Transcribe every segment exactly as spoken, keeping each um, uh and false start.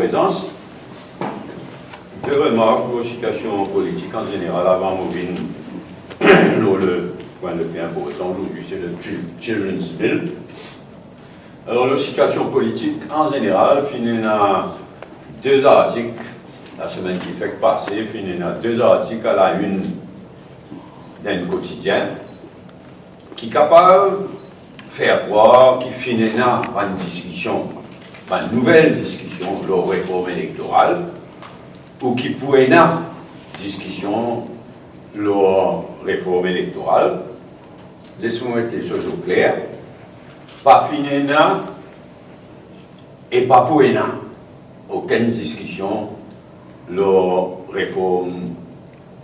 prezans. De remark lor sitiasion politik an zeneral avan mo vinn lor le pwin le pli inportan zordi, se le Chil-, Children's Bill. Alor, lor sitiasion politik an zeneral, finn ena de artik, lasemenn ki fek pase, finn ena de artik a la une dan enn kotidien, ki kapav fer krwar ki finn ena bann diskision, bann nouvel diskision lor reform elektoral, ou ki pou ena diskision lor reform elektoral. Les mo met lesoz okler, pa finn ena e pa pou ena okenn diskision lor reform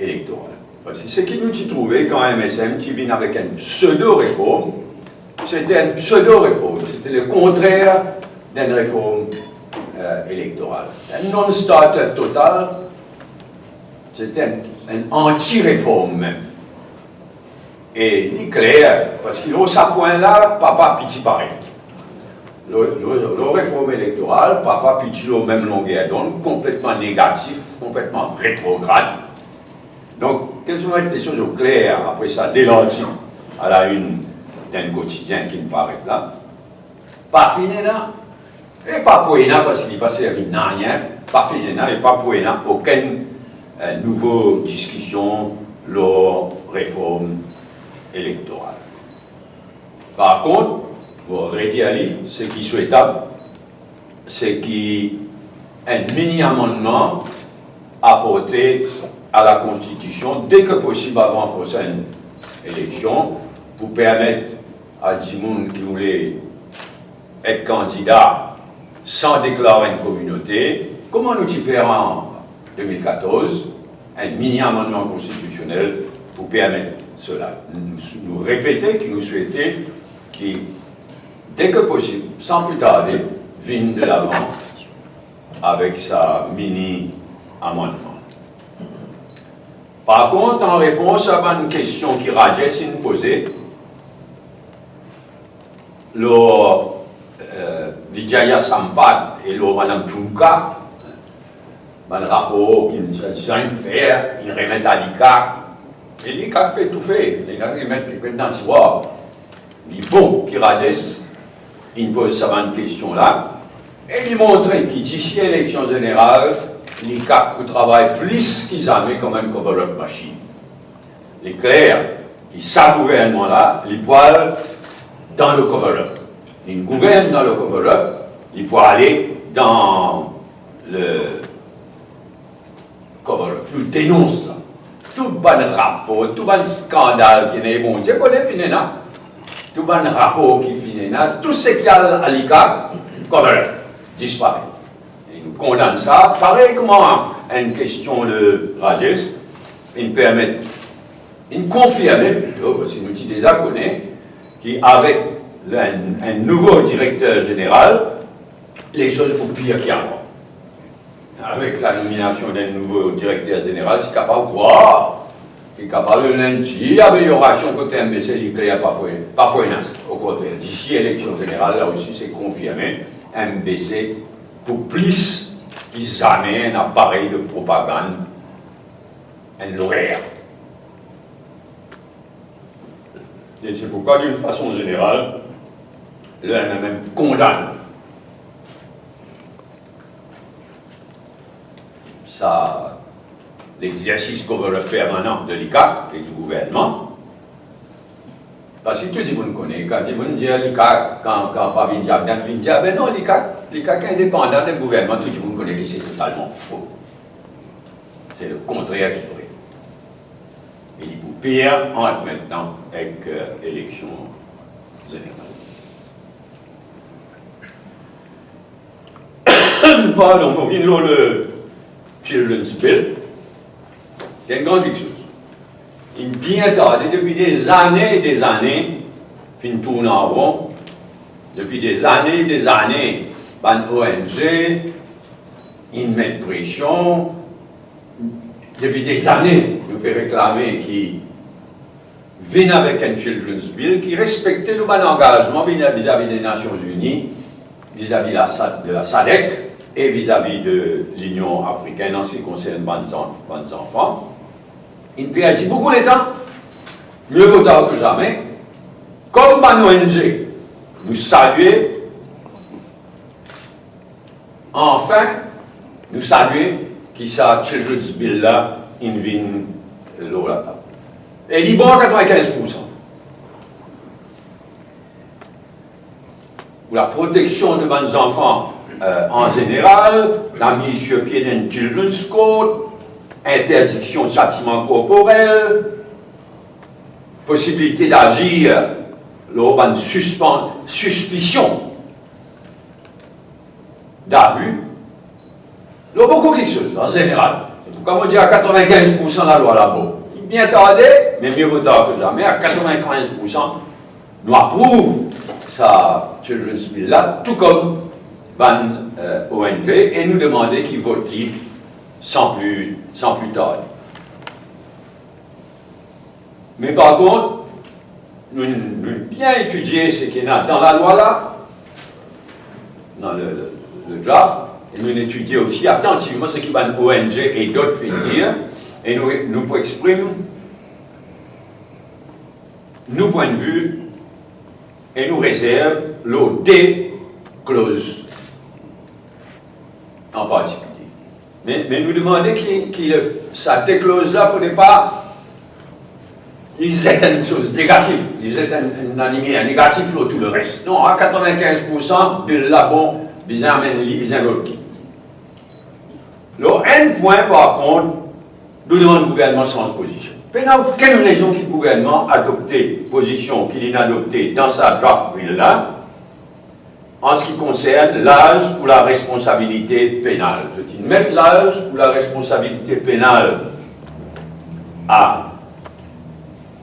elektoral. Parski seki nou ti trouve kan M S M ti vinn avek enn pseudo-reform, se ti enn pseudo-reform, se ti le kontrer d'enn reform, euh, elektoral. Enn non-starter total, se ti enn, enn anti-reform mem. E li kler, parski lor sa pwin la, papa piti parey. Lor, lor, lor reform elektoral, papa piti lor mem longer donn, konpletman negatif, konpletman retrograd. Donk, les mo met lesoz okler, apre sa, de artik a la une d'enn kotidien ki paret la, pa finn ena, e pa pou ena, parski li pa servi nanye, pa finn ena e pa pou ena okenn, eh, nouvo diskision lor reform elektoral. Par kont, mo redir li, seki swetab, se ki enn mini amannman aporte a la Konstitision, deki posib avan prosenn eleksion, pou permet a dimoun ki oule et kandida san deklar enn kominote, kouma nou ti fer an de mil katorz, enn mini amannman konstitisionel pou permet sela. Nou, nou repete ki nou swete ki, deki posib, san pli tarde, vinn de lavan avek sa mini amannman. Par kont, an repons a bann kestion ki Rajesh inn poze lor, eh, Vijaya Sampath e lor Madam Djounka, bann rapor ki nou ti fer, inn remet a LICAC, e LICAC pe toufe, LICAC remet, remet dan tiwar. Li bon ki Rajesh inn poz sa bann kestion la, e li montre ki disi eleksion zeneral, LICAC pou travay plis ki zame kouma enn cover-up machine. Li kler ki sa gouvernman la, li pou al dan le cover-up. Li gouvern dan le cover-up, li pou ale dan le cover-up. Nou denons sa. Tou bann rapor, tou bann skandal ki ena, Bondie kone finn ena, tou bann rapor ki finn ena, tou seki al a LICAC, cover-up, dispare. E nou kondann sa, parey kouma enn kestion de Rajesh, inn permet, inn konfirme plito, parski nou ti deza kone ki avek le, enn, enn nouvo direkter zeneral, lesoz pou pir ki avan. Avek la nominasion d'enn nouvo direkter zeneral, ti kapav krwar ki kapav ena enn ti ameliorasion kote M B C, li kler pa pou, pa pou ena sa. Okontrer, disi eleksion zeneral, la osi se konfirme, M B C pou plis ki zame enn aparey de propagann, enn lorer. E se poukwa, d'une fason zeneral, le M M M kondann sa, lexersis cover-up permanan de LICAC e di gouvernman. Parski tou dimoun kone, kan dimoun dir LICAC, kan, kan pa vinn dir, kan vinn dir, be non, LICAC, LICAC indepandan de gouvernman, tou dimoun kone ki se totalman fo. Se le kontrer ki vre. E li pou pir ant mintnan ek, euh, eleksion zeneral. Pardon, mo vinn lor le Children's Bill. Se enn gran kiksoz. Li bien tarde, depi dezane e dezane, finn tourn an ron. Depi dezane e dezane, bann O N G inn met presion. Depi dezane, nou pe reklame ki vinn avek enn Children's Bill ki respekte nou bann angazman vizavi de Nasion Zini, vizavi la SAD, de la sadec, e vizavi de Linion Afrikenn an se ki konsern bann zan-, bann zanfan, inn perdi boukou letan, mie vo tar ki zame, kom bann O N G, nou salie, anfin, nou salie ki sa Children's Bill la inn vinn lor latab. E li bon a katrevinkinz poursan. Pou laproteksion de bann zanfan, euh, an zeneral, la mise sur pied d'un children's court, interdiksion satiman korporel, posibilite dazir lor bann sispan-, sispision dabi, lor boukou kiksoz, an zeneral. Se poukwa mo dir a katrevinkinz poursan lalwa la bon. Li bien tarde, me mie vo tar ki zame, a katrevinkinz poursan, nou aprouv sa Children's Bill la, tou kom bann, euh, O N G, e nou demande ki vot li san pli, san pli tarde. Me par kont, nou, nou bien etidie seki ena dan lalwa la, dan le, le, le draft, e nou etidie osi atantivman seki bann O N G e dot finn dir, e nou, nou pou exprim nou pwin de vi e nou rezerv lor de kloz an partikilie. Me, me nou demande ki, ki le, sa de kloz la, fode pa li zet enn soz negatif, li zet enn, enn lalimier negatif lor tou leres. Non, a katrevinkinz poursan, Bill la bon, bizin amenn li, bizin vot li. Lor enn pwin, par kont, nou demann gouvernman sanz pozision. Pena okenn rezon ki gouvernman adopte pozision ki linn adopte dan sa draft Bill la, an se ki konsern laz pou laresponsabilite penal. Zot inn met laz pou laresponsabilite penal a,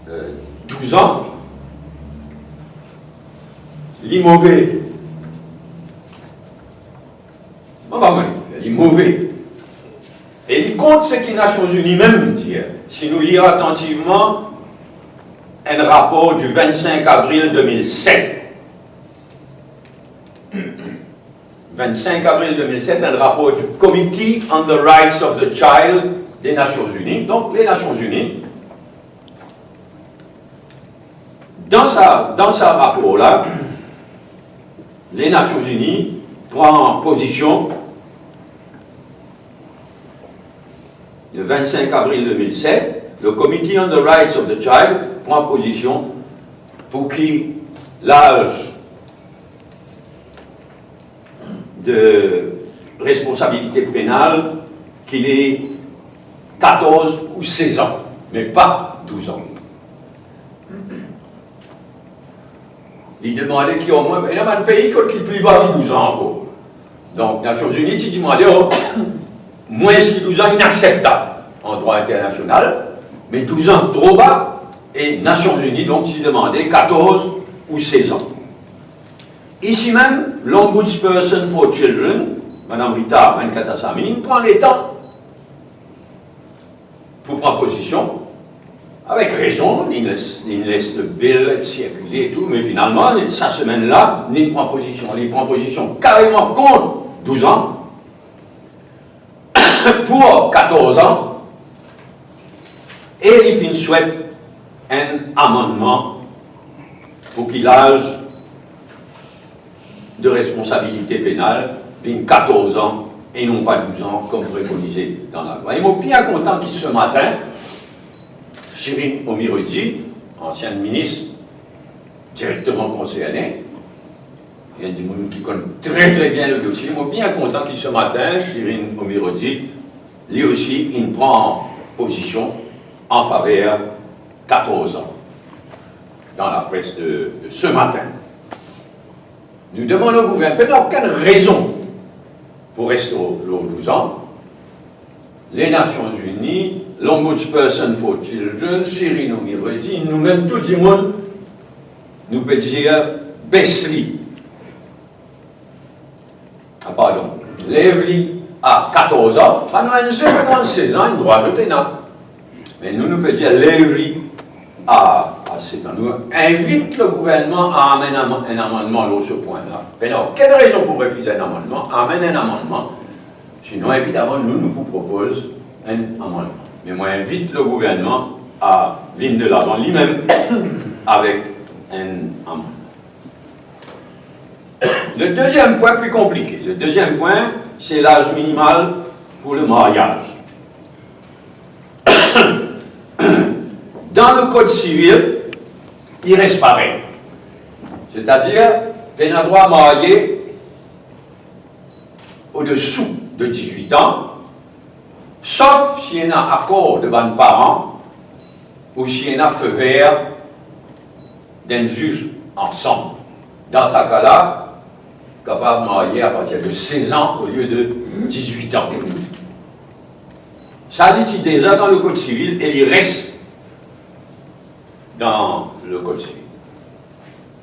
euh, douz an. Li move. Mo pa kone, li move. E li kont seki Nasion Zini mem dir. Si nou lir atantivman enn rapor du vingt-cinq avril deux mille sept. Vingt-cinq avril deux mille sept, enn rapor du Committee on the Rights of the Child des Nations Unies. Donk, le Nasion Zini, dan sa, dan sa rapor la, le Nasion Zini pran pozision, le vingt-cinq avril deux mille sept, le Committee on the Rights of the Child pran pozision pou ki laz de responsabilite penal ki li katorz ou sez an, me pa douz an. Li demande ki omwin, ena bann pei kot li pli ba ki douz an ankor. Donk, Nasion Zini ti demande, oh, mwins ki douz an inakseptab an drwa internasional, me douz an tro ba, e Nasion Zini, donk, ti demande katorz ou sez an. Isi mem, l'Ombudsperson for Children, Madam Rita Venkatasammy, pran letan pou pran pozision, avek rezon, li les, li les le Bill sirkile e tou, me finalman, li, sa semenn la, li pran pozision, li pran pozision kareman kont douz an, pou katorz an, e li finn swet enn amannman pou ki laz de responsabilite penal vinn katorz an e non pa douz an, kom prekonize dan lalwa. E mo bien kontan ki se matin, Shirin Omireddy, ansien minis direkteman konserne, enn dimoun ki konn tre, tre bien le dosie, mo bien kontan ki se matin, Shirin Omireddy, li osi, inn pran pozision an faver katorz an dan lapres de, de se matin. Nou demann o gouvernman, pena okenn rezon pou res lor, lor douz an. Le Nasion Zini, l'Ombudsperson for Children, Shirin Omireddy, nou mem tou dimoun, nou pe dir, bes li. Ah, pardon, lev li a katorz an, bann O N G, bann sez an, enn drwa zot ena. Me nou, nou pe dir lev li a, a sez an. Nou invit le gouvernman a amenn am-, enn amannman lor se pwin la. Pena okenn rezon pou refize enn amannman, amenn enn amannman Sinon, evidaman, nou, nou pou propoz enn amannman. Me mo invit le gouvernman a vinn de lavan limem avek enn amannman. Le deziem pwin pli konplike. Le deziem pwin, se laz minimal pou le maryaz. Dan le Kod Sivil, li res parey. Setadir, pena drwa marye odesou de dizwit an, sof si ena akor de bann paran ou si ena feu vert d'enn ziz ansam. Dan sa ka la, kapav marye apartir de sez an olie de dizwit an. Sa li ti deza dan le Kod Sivil e li res dan le Kod Sivil.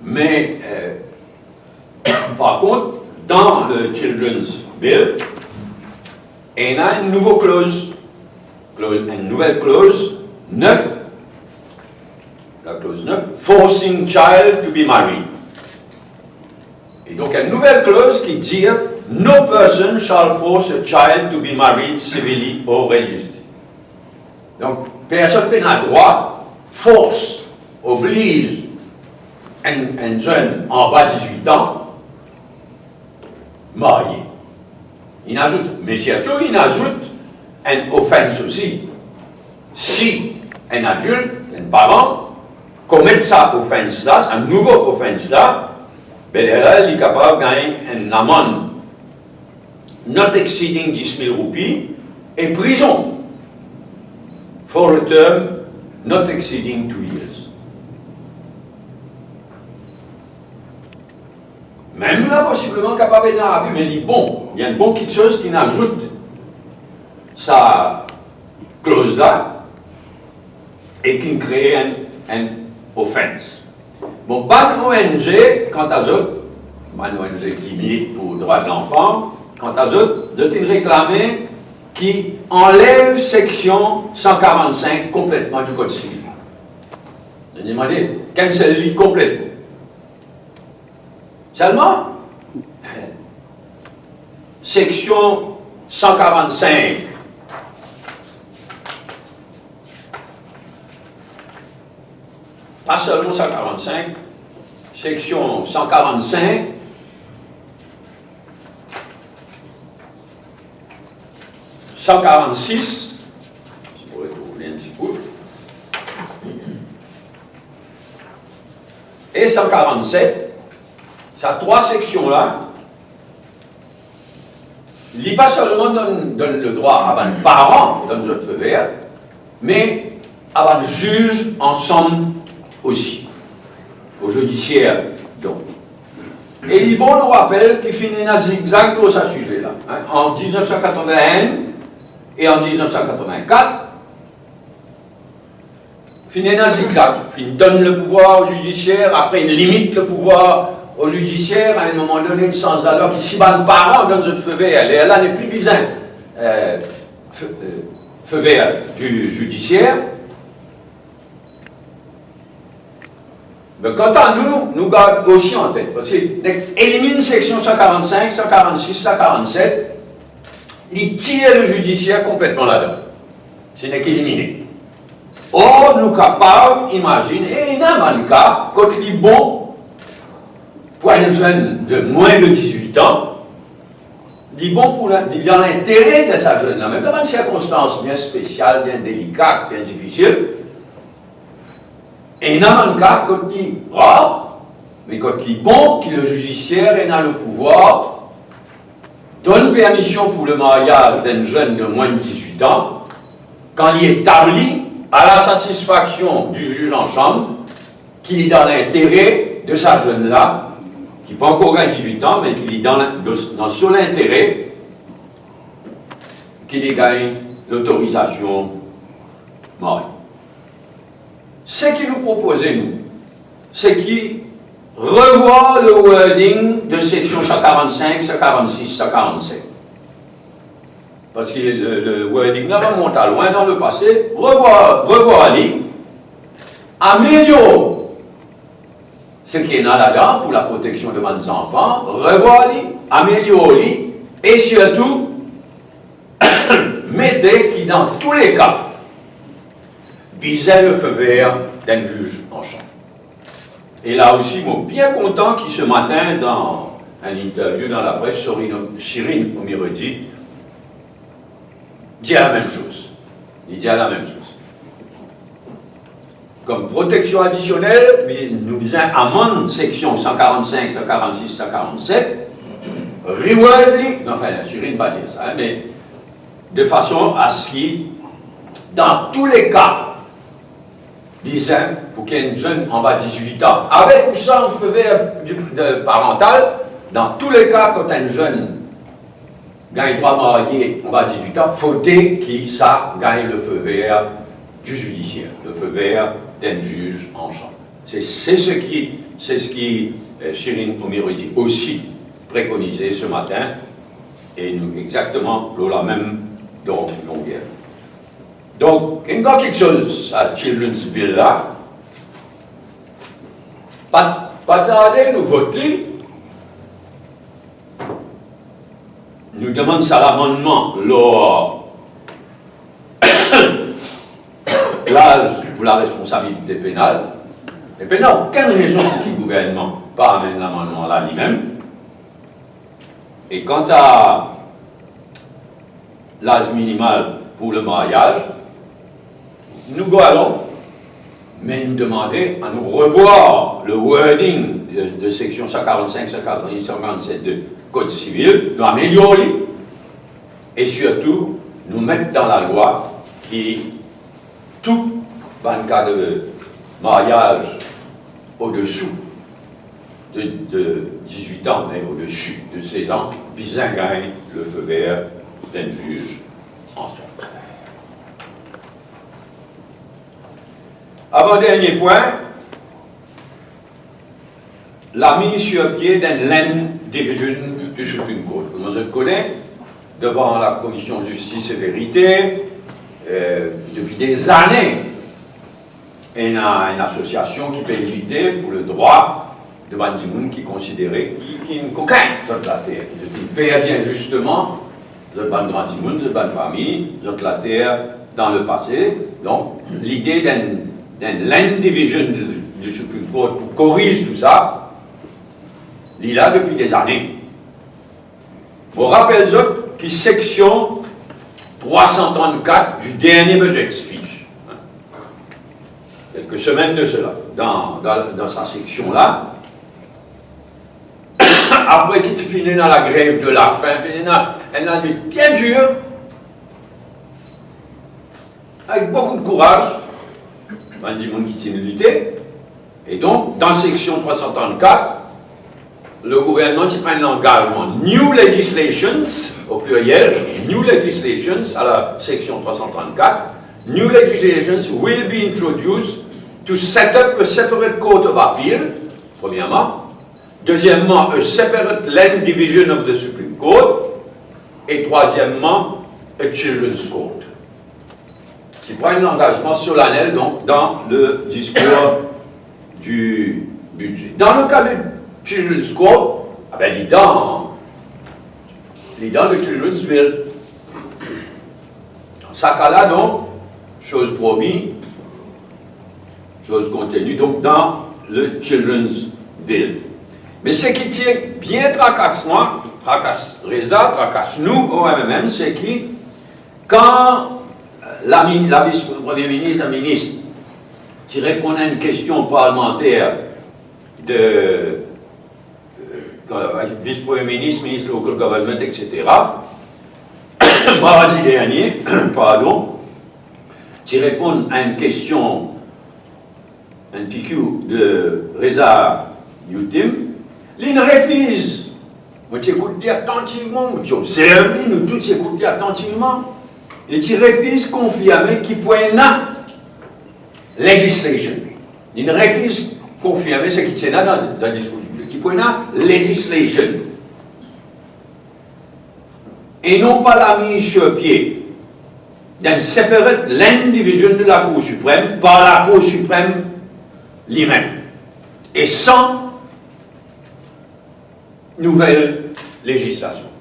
Me, eh, par kont, dan le Children's Bill, ena enn nouvo kloz, kloz, enn nouvel kloz nef, la kloz nef, forcing child to be married. E donk, enn nouvel kloz ki dir, "No person shall force a child to be married civilly or religiously." Donk, personn pena drwa fors, obliz enn, enn zenn anba dizwit an marye. Inn azout, me sirtou inn azout enn offense osi. Si enn adilt, enn paran, komet sa offense la, sa nouvo offense la, be lerla li kapav gagn enn lamann not exceeding dis mil roupi e prizon for a term not exceeding two years. Mem la, posibleman kapav ena abi, me li bon, li enn bon kiksoz ki inn azout sa kloz la e ki inn kree enn, enn offense. Bon, bann O N G, kanta zot, bann O N G ki milit pou drwa de lanfan, kanta zot, zot inn reklame ki anlev seksion san karant-sink konpletman di Kod Sivil. Zot inn demande, cancel li konpletman. Selman, seksion san karant-sink, pa selman san karant-sink, seksion san karant-sink, san karant-sis, si mo retourn enn ti kou, e san karant-set, sa trwa seksion la, li pa selman donn, donn ledrwa a bann paran donn zot feu vert, me a bann ziz ansam osi, o zidisier, donk. E li bon nou rapel ki finn ena zigzag lor sa size la, en, an diznef san katrovin-enn e an diznef san katrovin-kat, finn ena zigzag, finn donn lepouvwar o zidisier, apre inn limit lepouvwar o zidisier, a enn moman done inn sanz lalwa ki si bann paran donn zot feu vert, lerla nepli bizin, eh, feu, eh, feu vert di zidisier. Me kanta nou, nou gard osi an tet, parski nek eliminn seksion san karant-sink, san karant-sis, san karant-set, li tir le zidisier konpletman ladan. Se nek elimine. Or, nou kapav imazine, e ena bann ka kot li bon pou enn zenn de mwin de dizwit an, li bon pou la, li dan lintere de sa zenn la, mem dan bann sirkonstans bien spesial, bien delika, bien difisil. Ena bann ka kot li rar, me kot li bon ki le zidisier ena lepouvwar donn permision pou lemaryaz d'enn zenn de mwin de dizwit an, kan li etabli, a la satisfaksion di ziz ansam, ki li dan lintere de sa zenn la, ki pankor gagn dizwit an, me ki li dan lin-, de, dan so lintere, ki li gagn lotorizasion marye. Seki nou propoze nou, seki revwar le wording de seksion san karant-sink, san karant-sis, san karant-set. Parski le, le wording la pa mont lwin dan lepase, revwar, revwar li, amelior seki ena ladan pou laproteksion de bann zanfan, revwar li, amelior li, e sirtou mete ki dan tou le ka, bizin le feu vert d'enn ziz ansanm. E la osi, mo bien kontan ki se matin, dan enn interview dan lapres, Sorin-, Shirin Omirodi dir lamem soz. Li dir lamem soz. Kom proteksion adisionel, li, nou bizin amann seksion san karannsink, san karann-sis, san karann-set, reword li, anfin, Shirin pa dir sa, me de fason a se ki, dan tou le ka, bizin pou ki enn zenn anba diz-wit an, avek ou san feu vert di, de parantal, dan tou le ka, kan enn zenn gagn drwa marye anba diz-wit an, fode ki sa gagn le feu vert du judiciaire, le feu vert d'enn ziz ansanm. Se, se seki, se seki, euh, Shirin Omirodi osi prekonize se matin, e nou exakteman lor lamem lon-, longer. Donk, enn gran kiksoz, sa Children's Bill la, pa, pa tarde nou vot li, nou demann sa lamannman lor laz pou laresponsabilite penal, e pena okenn rezon ki gouvernman pa amenn lamannman la limem. E kanta laz minimal pou le maryaz, nou gwa lor, me nou demande a nou revwar le wording de, de seksion san karann-sink, san karann-sis, san karann-set de Kod Sivil, nou amelior li, e sirtou nou met dan lalwa ki tou bann ka de maryaz odesou de, de diz-wit an, me odesi de sez an, bizin gagn le feu vert d'enn ziz ansanm. Avan dernie pwin, lamiz sir pie d'enn Land Division du Supreme Court. Kouma zot kone, devan Lakomision Zistis e Verite, euh, depi dezane, ena enn asosiasion ki pe lite pou ledrwa de bann dimoun ki konsidere ki, ki inn kokin zot later, ki zot inn perdi inzisteman zot bann gran dimoun, zot bann fami, zot later dan lepase. Donk, lide d'enn, d'enn Land Division du, du Supreme Court pou koriz tou sa, li la depi dezane. Mo rapel zot ki seksion trwa san trannkat di dernie budget speech, kelke semenn de sela, dan, dan, dan sa seksion la, apre ki ti fini ena lagrev de lafin, fini ena enn lane bien dir, avek boukou de kouraz, bann dimoun ki ti inn lite. E donk, dan seksion trwa san trannkat, legouvernman ti pran enn langazman, new legislations, o pliryel, new legislations, a la seksion trwa san trannkat, new legislations will be introduced to set up a separate court of appeal, premierman, dezieman, a separate Land Division of the Supreme Court, e trwazieman, a Children's Court. Ti pran enn langazman solanel, donk, dan le diskour di bidze. Dan le ka de Children's Court, a be, li dan, li dan le Children's Bill. Dan sa ka la, donk, soz promi, soz konteni, donk, dan le Children's Bill. Me seki ti bien trakas mwa, trakas Reza, trakas nou, o M M M, se ki kan lami-, lavis Premie Minis, laminis, ti reponn a enn kestion parlmanter de, euh, vis Premie Minis, minis local government, et cetera, mardi dernie, pardon, ti reponn a enn kestion, enn P Q de Reza Youtim, li inn refiz. Mo ti ekout li atantivman, mo ti observ li, nou tou ti ekout li atantivman. Li ti refiz konfirme ki pou ena legislation. Li refiz konfirme seki ti ena dan, dan diskour, ki pou ena legislation. E non pa lamiz sir pie dan separate Land Division de Lakour Siprem par Lakour Siprem limem, e san nouvel legislasion.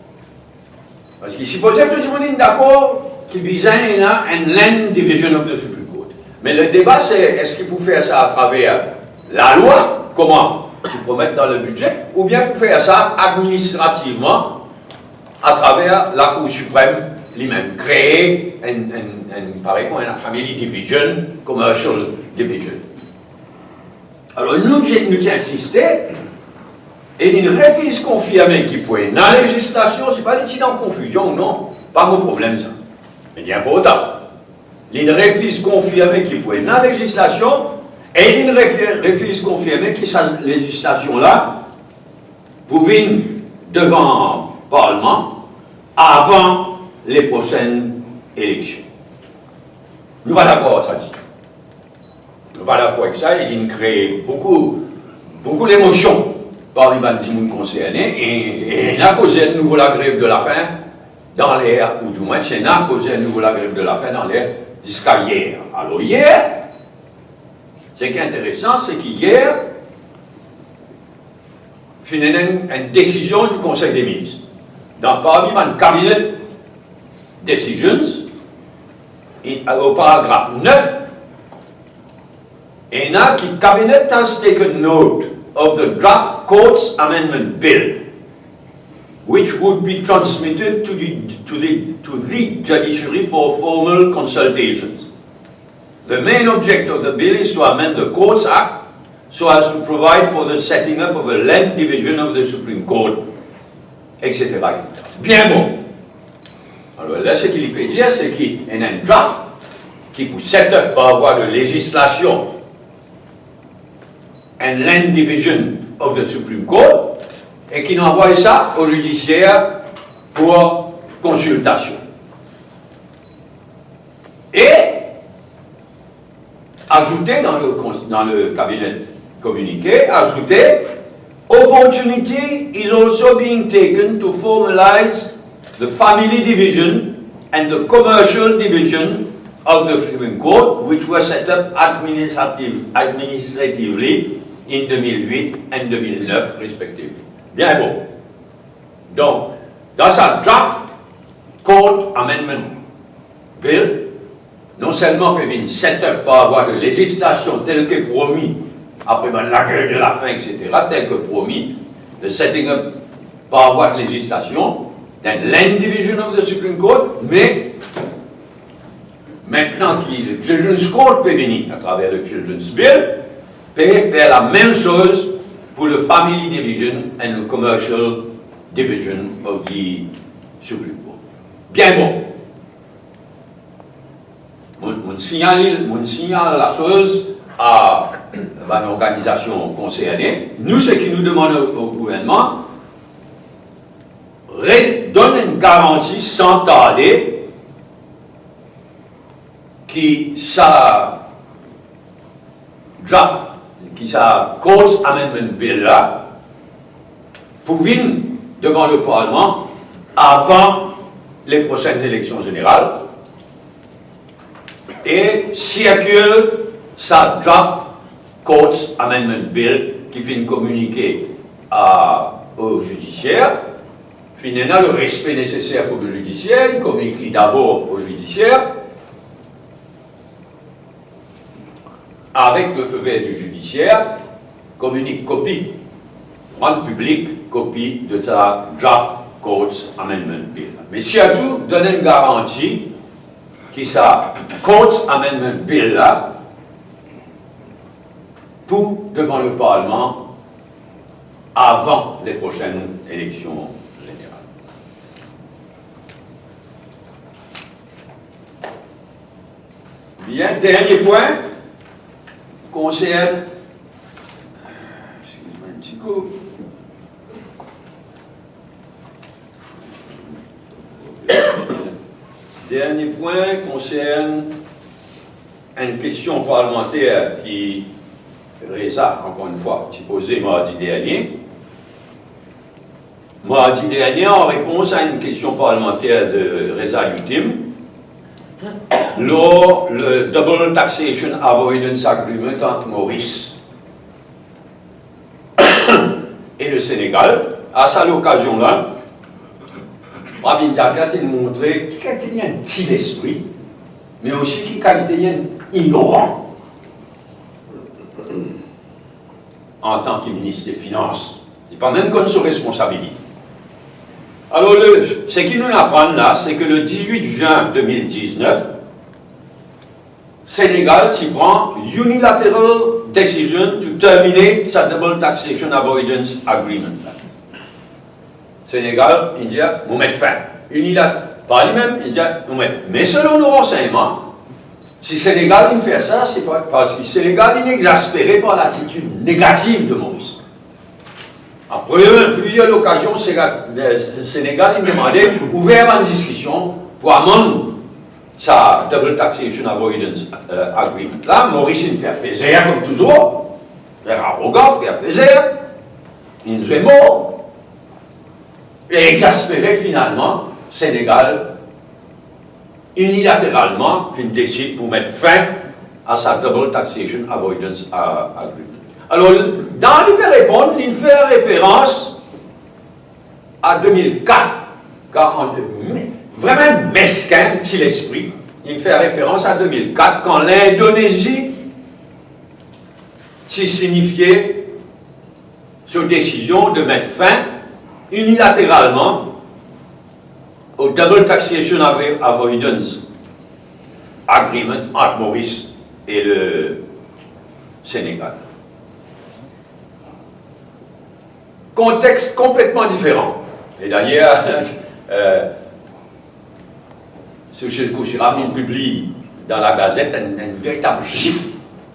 Parski sipoze tou dimoun inn dakor ki bizin ena enn Land Division of the Supreme Court. Me le deba se, eski pou fer sa atraver lalwa, kouma ti promet dan le bidze, oubien pou fer sa administrativman atraver Lakour Siprem limem, kree enn, enn, enn, parey kouma enn family division, commercial division. Alor, nou, nou ti insiste, e li refiz konfirme ki pou ena lezislasion, se pa li ti dan konfizion ou non, pa mo problem sa. Me li inportan. Li refiz konfirme ki pou ena lezislasion, e li refi-, refiz konfirme ki sa lezislasion la pou vinn devan parlman avan le prosenn eleksion. Nou pa dakor ar sa ditou. Nou pa dakor ek sa, e li kree boukou, boukou lemosion parmi bann dimoun konserne, e, e ena koze enn nouvo lagrev de lafin dan ler, oudimwin ti ena koze enn nouvo lagrev de lafin dan ler ziska yer. Alor yer, seki interesan, seki yer, finn ena enn, enn desizion di Konsey de Minis. Dan parmi bann cabinet decisions, e, o paragraf nef, ena ki, "Cabinet has taken note of the draft Courts Amendment Bill, which would be transmitted to the, to the, to the judiciary for formal consultations. The main object of the bill is to amend the Courts Act so as to provide for the setting up of a Land Division of the Supreme Court," et cetera. Bien bon. Alor la, seki li pe dir, seki ena enn draft ki pou set up par vwa de lezislasion enn Land Division of the Supreme Court, e ki nou anvoy sa o zidisier pou konsiltasion. E azoute dan le cons-, dan le cabinet communiqué, azoute, "Opportunity is also being taken to formalize the family division and the commercial division of the Supreme Court, which were set up administrative-, administratively in deux mille huit and deux mille neuf respectively." Bien bon. Donk, dan sa draft Court Amendment Bill, non selman pe vinn set up par vwa de lezislasion tel ke promi, apre bann lagrev de lafin, et cetera, tel ke promi, the setting up par vwa de lezislasion d'un Land Division of the Supreme Court, me Aster ki le Children's Court pe vini atraver le Children's Bill, pe fer lamem soz pou le Family Division and le Commercial Division of the Supreme Court. Bien bon. Mo, mo signal, mo signal lasoz a bann organizasion konserne. Nou, seki nou demann o, o gouvernman, re-, donn enn garanti san tarde ki sa draft, ki sa Courts Amendment Bill la, pou vinn devan le Parlman avan le prosenn eleksion zeneral, e sirkil sa draft Courts Amendment Bill ki finn kominike a, o zidisier, finn ena le respe neseser pou le zidisier, li kominik li dabor o zidisier, avek le feu vert du zidisier, kominik kopi, rann piblik kopi de sa draft Courts Amendment Bill. Me sirtou, donn enn garanti ki sa Courts Amendment Bill la pou devan le Parlman avan le prosenn eleksion zeneral. Bien, dernie pwin konsern, eskiz mwa enn ti kou. Dernie pwin konsern enn kestion parlmanter ki Reza, ankor enn fwa, ti poze mardi dernie. Mardi dernie, an repons a enn kestion parlmanter de Reza Youtim lor le Double Taxation Avoidance Agreement ant Moris e le Senegal, a sa lokazion la, Pravin Jagnat inn montre ki kalite li enn ti lespri, me osi ki kalite li enn ignoran antan ki minis de finans. Li pa mem konn so responsabilite. Alor, le, seki nou aprann la, se ke le dix-huit juin deux mille dix-neuf, Senegal ti pran unilateral decision to terminate sa Double Taxation Avoidance Agreement la. Senegal, inn dir, nou met fin. Unilat-, par limem, inn dir, nou met. Me selon nou ransegnman, si Senegal inn fer sa, se pa, parski Senegal inn exaspere par latitid negativ de Moris. A plizier, plizier lokazion, Sega-, Senegal inn demande ouver bann diskision pou amann sa Double Taxation Avoidance, euh, Agreement la. Moris inn fer fezer kom touzour, fer arogan, fer fezer, inn zwe mor, e exaspere, finalman, Senegal inilateralman finn desid pou met fin a sa Double Taxation Avoidance, a, Agreement. Alor, dan li pe reponn, li fer referans a de mil kat, kan an, me-, vremem meskin, ti lespri, li fer referans a de mil kat, kan Lindonezi ti sinifie so desizion de met fin inilateralman o Double Taxation Avo-, Avoidance Agreement ant Moris e le Senegal. Kontex konpletman diferan. E dayer, euh, Sushil Khurshid inn pibliy dan lagazet enn, enn veritab zif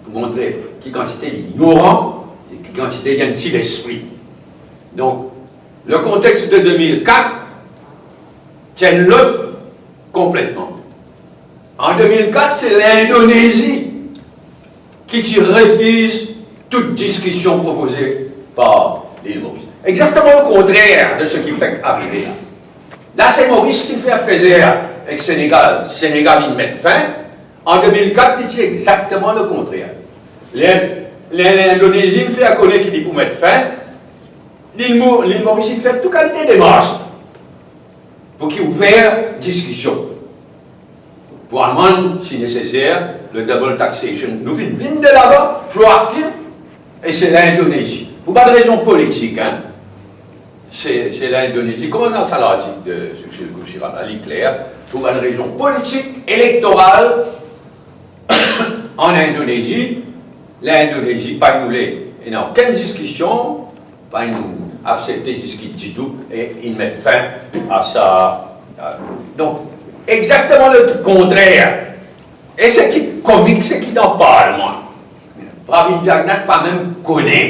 pou montre ki kantite li ignoran e ki kantite li enn ti lespri. Donk, le kontex de de mil kat, ti enn lot konpletman. An de mil kat, se Lindonezi ki ti refiz tou diskision propoze par Lil Moris. Exakteman le kontrer de seki fek arive la. La, se Moris ki fer fezer ek Senegal. Senegal inn met fin. An de mil kat, li ti exakteman le kontrer. Le, le, Lindonezi inn fer kone ki li pou met fin. Lil Mo-, Lil Moris inn fer tou kalite demars pou ki ouver diskision pou amann, si neseser, le Double Taxation. Nou finn vinn delavan, proaktif, e se Lindonezi. Pou bann rezon politik, hein. Se, se Lindonezi. Kouma dan sa lartik de Sushil Khurshid la, li kler, pou bann rezon politik, elektoral, an Lindonezi, Lindonezi pa inn oule ena okenn diskision, pa inn aksepte diskit ditou e inn met fin a sa. Donk, exakteman le kontrer. E seki komik, seki dan parlman, Pravin Jagnat pa mem kone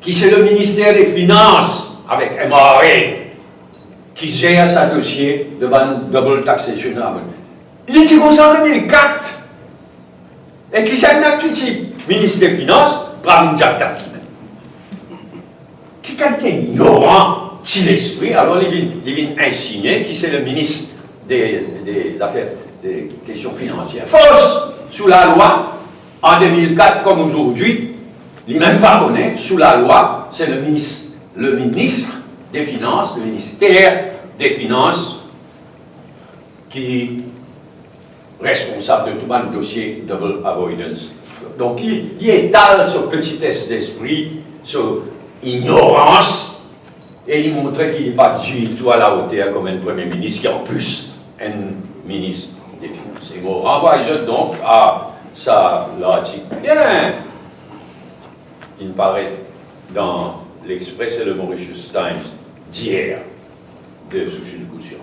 ki se le Minister de Finans avek M R A ki zer sa dosie de bann Double Taxation. Li ti koumsa an de mil kat. E kisannla ki ti minis de finans? Pravin Jagnat. Ki kalite ignoran, ti lespri. Alor li vinn, li vinn insinie ki se le minis de, de zafer, de kestion finansier. Fos, sou lalwa, an de mil kat kom azordi, li mem pa kone, sou lalwa, se le minis, le minis de finans, le Minister de Finans ki responsab de tou bann dosie double avoidance. Donk, li, li etal so petitesse d'esprit, so ignorans, e li montre ki li pa ditou a la oter kom enn premie minis, ki an plis enn minis de finans. E mo ranvway zot donk a sa lartik bien ki'nn paret dan L'Express e le Mauritius Times dier de Sushil Khurshid.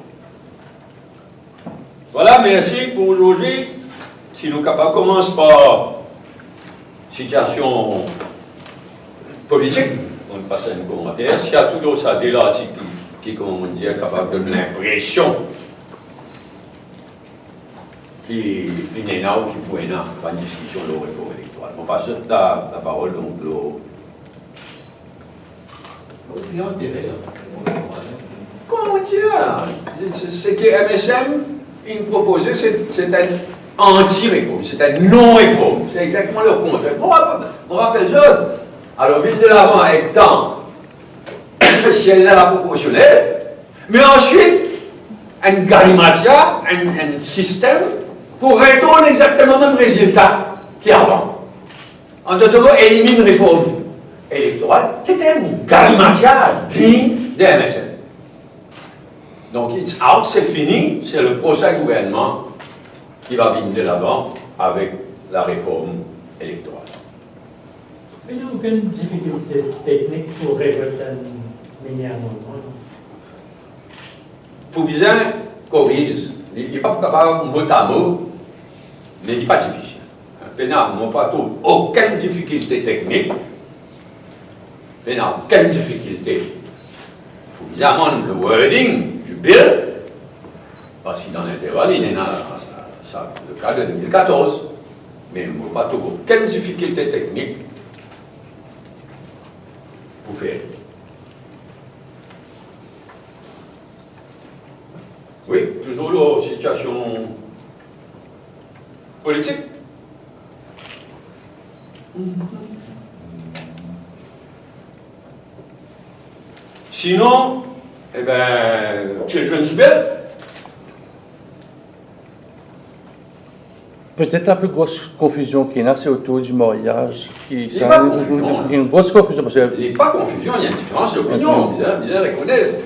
Vwala, mersi pou azordi. Si nou kapav koumans par sitiasion politik, nou pas enn komanter. Sirtou lor sa de lartik ki, ki, kouma mo dir, kapav donn linpresion ki finn ena ou ki pou ena bann diskision lor reform elektoral. Mo pas zot la, laparol, donk, lor Kouma dir, se, se, seki M S M inn propoze, se, se enn anti-reform, se enn non-reform, se exakteman le kontrer. Mo rapel, mo rapel zot, alor vinn delavan ek tan, siez a la proporsionel, Me answit, enn galimatia, enn, enn sistem pou retourn exakteman mem rezilta ki avan. An dot mo, eliminn reform elektoral, se enn galimatia dign de M S N. Donk, it's out, se fini, se le prosin gouvernman ki va vinn delavan avek la reform elektoral. Pena okenn difikilte teknik pou revolt enn mini amannman, non? Pou bizin koriz, li, li pa pou kapav mot a mo, me li pa difisil. Pena, mo pa trouv okenn difikilte teknik, pena okenn difikilte pou bizin amann le wording du bill, parski dan linterval, li ena sa, sa, le ka de de mil katorz. Me mo pa trouv okenn difikilte teknik pou fer. Wi, touzour lor sitiasion politik. Sinon, e ben, Children's Bill. Petet la pli gros konfizion ki ena, se otour di maryaz, ki... Li pa konfizion. Enn gros konfizion, parski... Li pa konfizion, li enn diferans dopinion, bizin, bizin rekonet.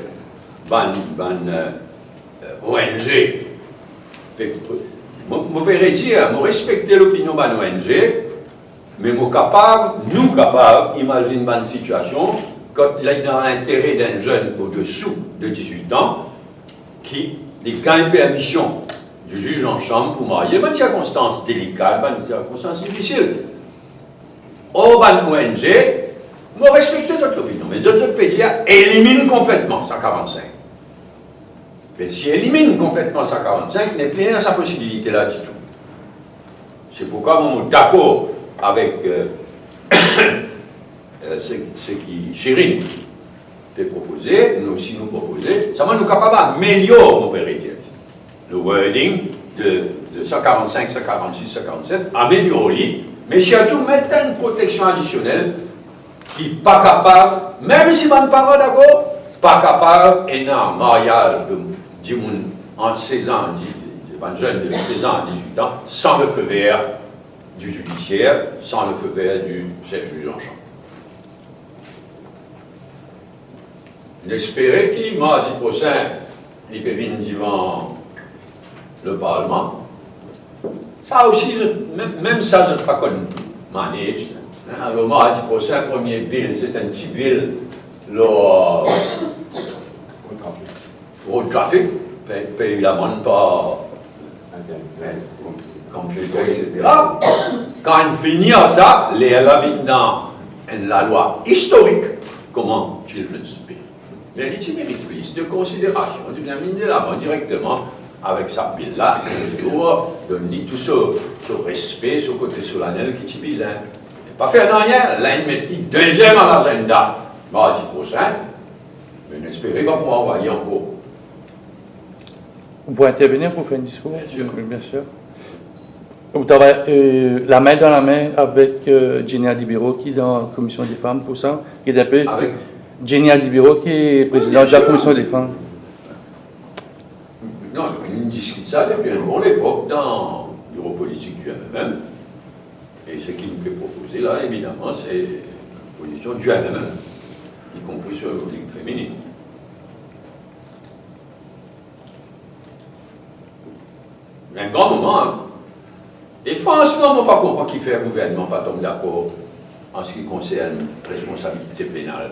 Bann, bann, eh, eh, O N G, pe, pe, mo, mo pe redir, mo respekte lopinion bann O N G, me mo kapav, nou kapav imazinn bann sitiasion, kot li dan lintere d'enn zenn odesou de dizwit an, ki li gagn permision du juge en chambre pou marye, bann sirkonstans delika, bann sirkonstans difisil. Or, bann O N G, mo respekte zot lopinion, me zot, zot pe dir, eliminn konpletman sa karannsink. Me si eliminn konpletman sa karannsink, nepli ena sa posibilite la ditou. Se pourkwa mwa, mo dakor avek, eh, eh, se, seki Shirin pe propoze, nou osi nou propoze, selman nou kapav amelior, mo pe redir, le wording de, de san karannsink, san karannsis, san karannset, amelior li, me sirtou met enn proteksion adisionel ki pa kapav, mem si bann paran dakor, pa kapav ena maryaz de dimoun ant sez an, di-, bann zenn de sez an a dizwit an, san le feu vert du judiciaire, san le feu vert du chef juge en chambre. Nou espere ki mardi prosin, li pe vinn divan le Parlman. Sa osi, zot, mem, mem sa, zot pa konn manage, hein. Alor, mardi prosin, premie bill, se enn ti bill lor road traffic, pey, pey lamann par computer, et cetera. Kan fini ar sa, ler la vinn dan enn lalwa istorik, kouma Children's Bill. Me li ti merit plis de konsiderasion, li bizin vinn delavan direkteman avek sa bill la, e zour donn li tou so, so respe, so kote solanel ki ti bizin. Pa fer nanye, la inn met li deziem a lazenda mardi prosin, me nou espere pa pou anvwaye ankor. Ou pou intervenir pou fer enn diskour? Bien sir. Bien sir. Ou travay, euh, lame dan lame avek, euh, Jenny Adibiro ki dan Komision de Fam pou sa, ki enn pe... Avek? Jenny Adibiro ki prezidan de la Komision de Fam. Non, nou diskit sa depi enn bon lepok dan biro politik du M M M. E seki nou pe propoze la, evidaman, se pozision du M M M, ikonpri sir lig feminin. Enn gran moman, hein. E fransman, mo pa konpran kifer gouvernman pa tom dakor an se ki konsern responsabilite penal.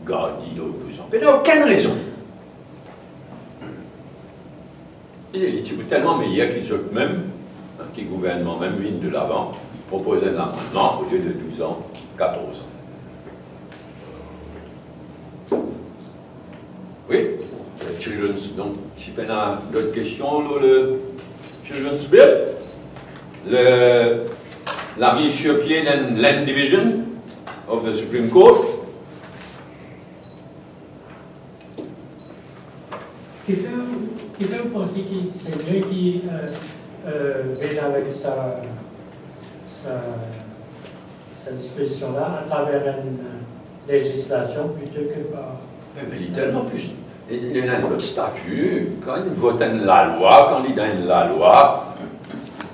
Gard li lor douz an. Pena okenn rezon. E li ti pou telman meyer ki zot mem, hein, ki gouvernman mem vinn delavan, propoz enn lamannman, olie de douz an, katorz an. Wi, euh, Children's, donk, si pena dot kestion lor le Children's Bill, le, lame sir pie dan Land Division of the Supreme Court. Kifer, kifer ou panse ki se mie ki, euh, euh, vinn avek sa, sa, sa dispozision la atraver enn, euh, lezislasion plito ke par Me, me li telman plis, li, li ena enn lot stati, kan li vot enn lalwa, kan li dan enn lalwa,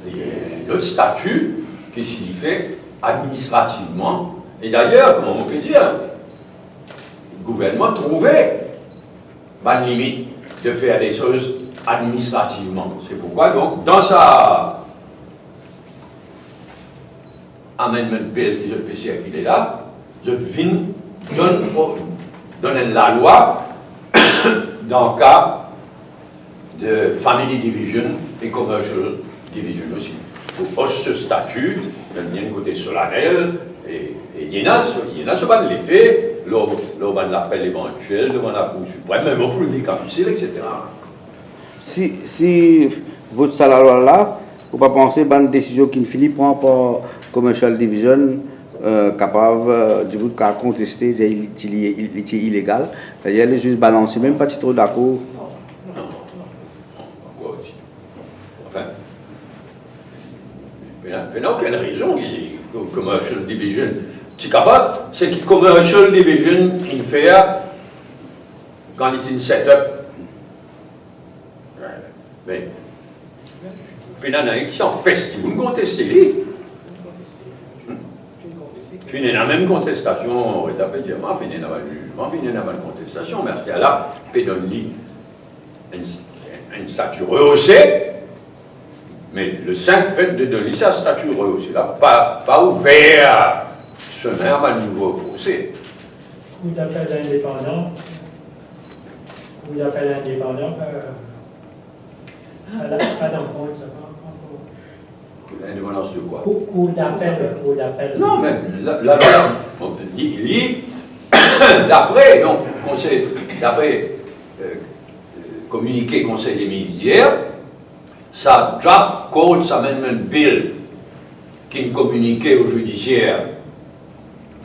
li ena enn lot stati ki siyifi administrativman. E dayer, kouma mo pe dir, gouvernman trouve bann limit de fer de soz administrativman. Se pourkwa, donk, dan sa Amendment Bill ki zot pe sirkile la, zot vinn donn, donn enn lalwa dan ka de family division e commercial division osi. Pou os so stati, donn li enn kote solanel, e, e li ena, li ena so bann lefe lor, lor bann lapel evantiel devan Lakour Siprem, mem lor Privi Kaonsil, etsetera. Si, si vot sa lalwa la, ou pa panse bann desizion ki finn pran par Commercial Division, eh, kapav, eh, dimoun kapav konteste, dir li ti, li, li ti ilegal? Dayer, leziz balanse mem pa ti tro dakor. Non, non, non, non, ankor ti. Anfin, pena, pena okenn rezon ki Commercial Division ti kapav, seki Commercial Division inn fer kan li ti inn set up. Me, pena nanye ki anpes dimoun konteste li. Finn ena mem kontestasion, Rita pe dir mwa, finn ena bann zizman, finn ena bann kontestasion, me aster la, pe donn li enn, enn stati reose, me le sinp fet de donn li sa stati reose la, pa, pa ouver semin a bann nouvo prose. Kour dapel indepandan, kour dapel indepandan, euh, pa la, pa dan kont, sa, pa, pa ankor. Lindepandans de kwa? Kour, kour dapel, kour dapel. Non, me la, la, la, bon, li, li, dapre, donk, konsey, dapre, euh, euh, kominike Konsey de Minis yer, sa Draft Courts Amendment Bill ki'nn kominike o zidisier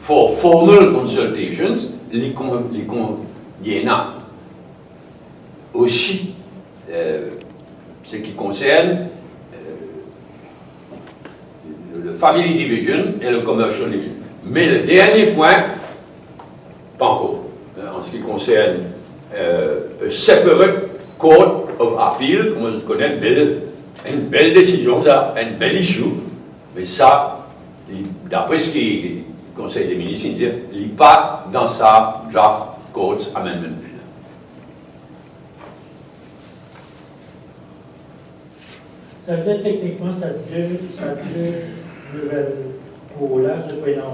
for formal consultations, li kon, li kon, li ena osi, euh, seki konsern, euh, le family division e le commercial division. Me le dernie pwin, pa ankor. Euh, an seki konsern, euh, a separate court of appeal, kouma zot kone, enn bel, enn bel desizion sa, enn bel issue, me sa, li, dapre seki Konsey de Minis inn dir, li pa dan sa Draft Courts Amendment Bill. Savedir teknikman, sa de, sa de nouvel kour la, zot pou ena,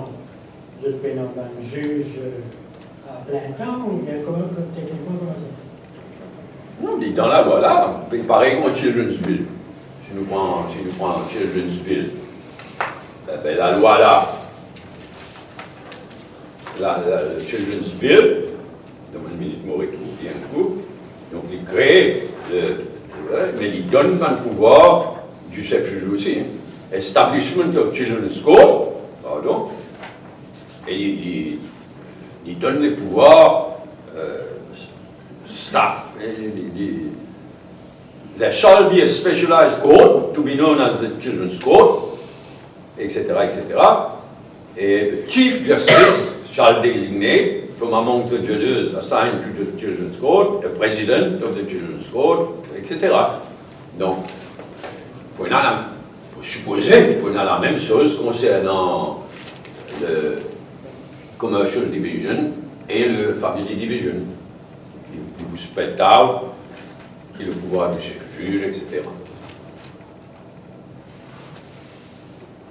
zot pou ena bann ziz, euh, a plin tan, oubien kouma, teknikman, kouma sa? Non, li dan lalwa la, parey kouma Children's Bill. Si nou pran, si nou pran Children's Bill, be, be, lalwa la, la, la, Children's Bill, dan enn minit mo retrouv li enn kou. Donk, li kree, euh, wi, me li donn bann pouvwar dimoun sef ziz osi, hein. Establishment of Children's Court, pardon, e li, li, li donn le pouvwar, euh, staff, e li, li, li, there shall be a specialized court to be known as the Children's Court, etsetera, etsetera. E the Chief Justice shall designate from among the judges assigned to the Children's Court a president of the Children's Court, etsetera. Donk, pou ena la, pou sipoze, pou ena lamem soz konsernan le commercial division e le family division. Li, li pou siport ki le pouvwar de sef ziz, etsetera.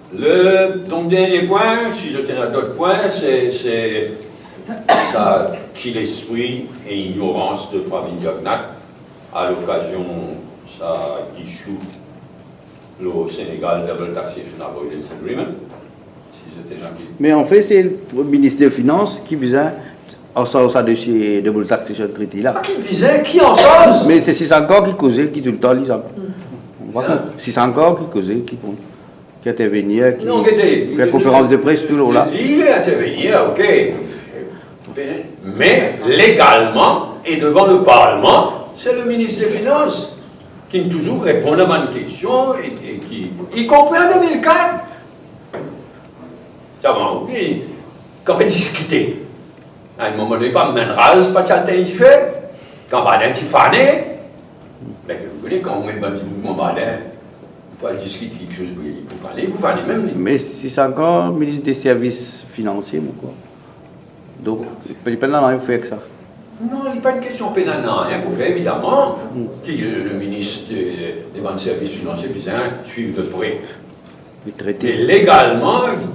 Le, donk, dernie pwin, si zot ena dot pwin, se, se sa ti lespri e ignorans de Pravin Jagannath a lokazion sa issue lor Senegal Double Taxation Avoidance Agreement. Si zot ena ki... Me anfet, se le minis de finans ki bizin ansarz sa dosie Double Taxation Treaty la. Pa ki bizin, ki ansarz? Me se Sishankar ki koze, ki toultan li sa. Ou pa konpran? Sishankar ki koze, ki pran, ki intervenir, ki... Non, gete, fer konferans de pres tou lor la. Li intervenir, ok. Me legalman e devan le Parlman, se le minis de finans ki touzour reponn a bann kestion e, e ki, ikonpri an de mil kat. Sa va, wi, kan pe diskite. A enn moman done, pa mem raz pa ti al tegn dife, kan Baden ti fane. Me ki ou kone, kan ou met bann dimoun kouma Baden pou al diskit kiksoz, pou, pou fane, pou fane mem li. Me si sa ankor minis de servis finansie, mo krwar. Donk, li pena nanye pou fer ek sa. Non, li pa enn kestion pena nanye pou fer, evidaman. Hmm. Ki, euh, le minis de, de bann servis finansie bizin swiv de pre. Li trete. Me legalman,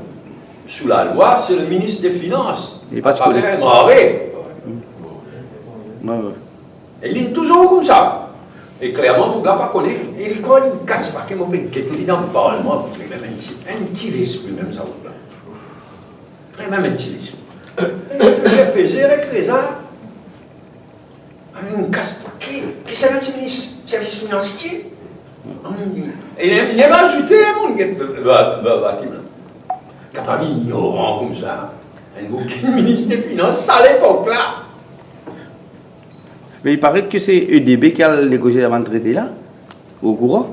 sou lalwa, se le minis de finans. Li pa ti kone. Atravers Mare. Hmm. Wi, wi. E li touzour koumsa. E klerman, boug la pa kone. E li krwar li kas pake, mo pe get li dan parlman, vremem enn ti, enn ti lespri mem sa boug la. Vremem enn ti lespri. E li fer feze ek Reza. Amin kas, ki, ki sa enn ti minis servis finansie? Amin, e li, li mem azoute, moun get, va, va, va, ki la. Kapav ignoran koumsa. Enn boug ki minis de finans, sa lepok la. Me li paret ki se E D B ki al negosie sa bann trete la, ou okouran,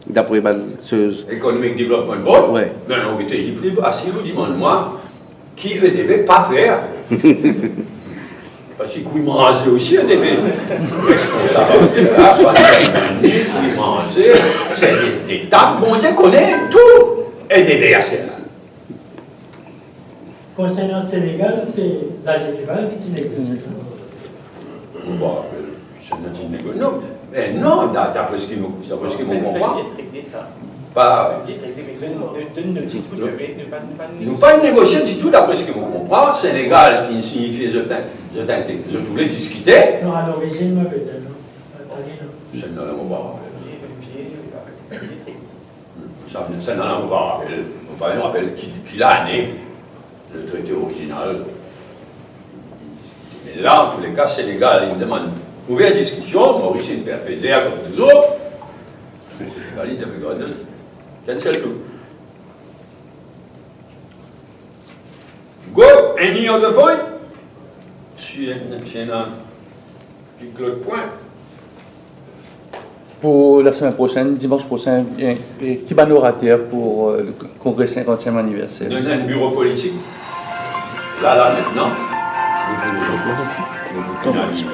dapre bann soz. Economic Development Board? Wi. Non, non, gete, li pli fasil ou dimann mwa ki E D B pa fer. Parski kwi manze osi E D B. Responsab osi, la, swa kwi manze, servi de tab, Bondie kone tou E D B a ser. Konsernan Senegal, se Xavier Duval ki ti negosie. Bon, euh, se nou ti negosie. Non, me non, da-, dapre seki nou, dapre seki nou konpran. Li trete sa. Pa. Li trete, me donn, donn, donn notis pou nou, nou pa, nou pa negosie. Nou pa negosie ditou, dapre seki nou konpran. Senegal, li signifie zot, zot, zot voule diskite. Non, a lorizinn, mo pe dir, non. Atann, non. Se non, non, mo pa rapel. Li, li, li trete. Sa, sa, non, non, mo pa rapel, mo pa rapel ki, ki lane le trete orizinal. Me la, an tou le ka, Senegal, li demann ouver diskision, Moris, li fer feze, kom touzour. Me Senegal, li dir, "Gard, enn sel tou." Good, any other point? Si enn, si enn, ki lot pwin? Pou lasemenn prosenn, dimans prosenn, e, e ki bann orater pou, euh, le kongré sinkantiem aniverser? Nou ena enn biro politik. La, la, mintnan. Nou pou, nou pou finaliz, euh,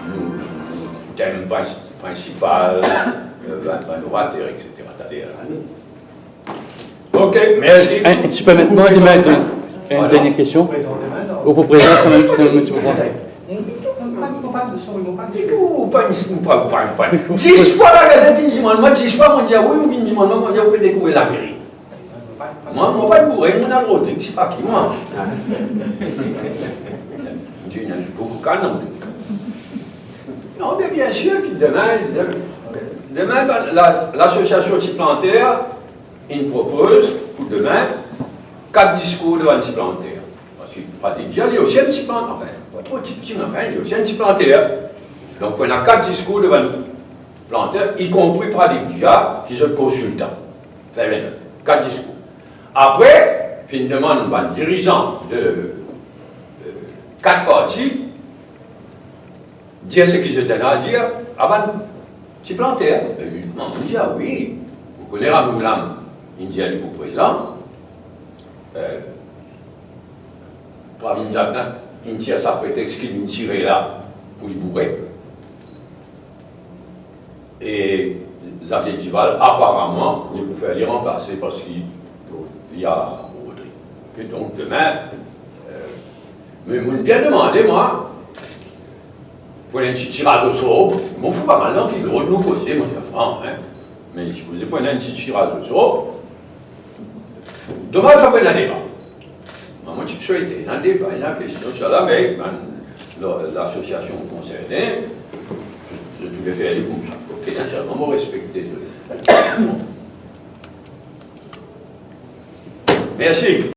nou, nou tem prin-, prinsipal, euh, bann, bann orater, et cetera. Taler, la, nou Ok, mersi. Enn, enn, si ou permet mwa, enn, enn, enn dernie kestion. Ou pou prezant sa mem, sa mem, ti pou pran. Ou pa, ou pa, ou pa, ou pa. Dis fwa lagazet inn dimann mwa, dis fwa mo dir wi, ou vinn dimann mwa, mo dir ou pe dekouvrir lameri. Mwa, mo pa boure, mo al rod, se pa ki mwa. Dieu n'a beaucoup qu'un homme. Non, me biensir ki demin, demin, la, lasosiasion ti planter, inn propoz pou demin kat diskour devan ti planter. Parski Pradeep Jha, li osi enn ti planter, anfin, pa tro ti, ti, me anfin, li osi enn ti planter. Donk, pou ena kat diskour devan planter, ikonpri Pradeep Jha, ki zot konsiltan. Sa vinn kat diskour. Apre, finn demann bann dirizan de, euh, kat parti, dir seki zot ena a dir a bann ti planter. E li, mo dir, a wi, ou kone Ramgoolam, inn dir li pou prezan. Eh, Pravin Jagannath, inn tir sa pretex ki linn tire la pou li boure. E Xavier Duval, aparaman, li pou fer li ranplase parski li a rodre. Ke donk, demin, eh, me mo'nn bien demande, mwa, pou enn ti tiraz osor, mo fou pa mal dan ki lord nou koze, mo dir fran, hein. Me sipoze pou enn ti tiraz osor, domaz pa pou ena deba. Mwa, mo ti swete ena deba, ena kestion, sa la, me bann, la, lasosiasion konserne, zot ti pe fer li koumsa. Ok, hein, selman mo respekte zot. Mersi.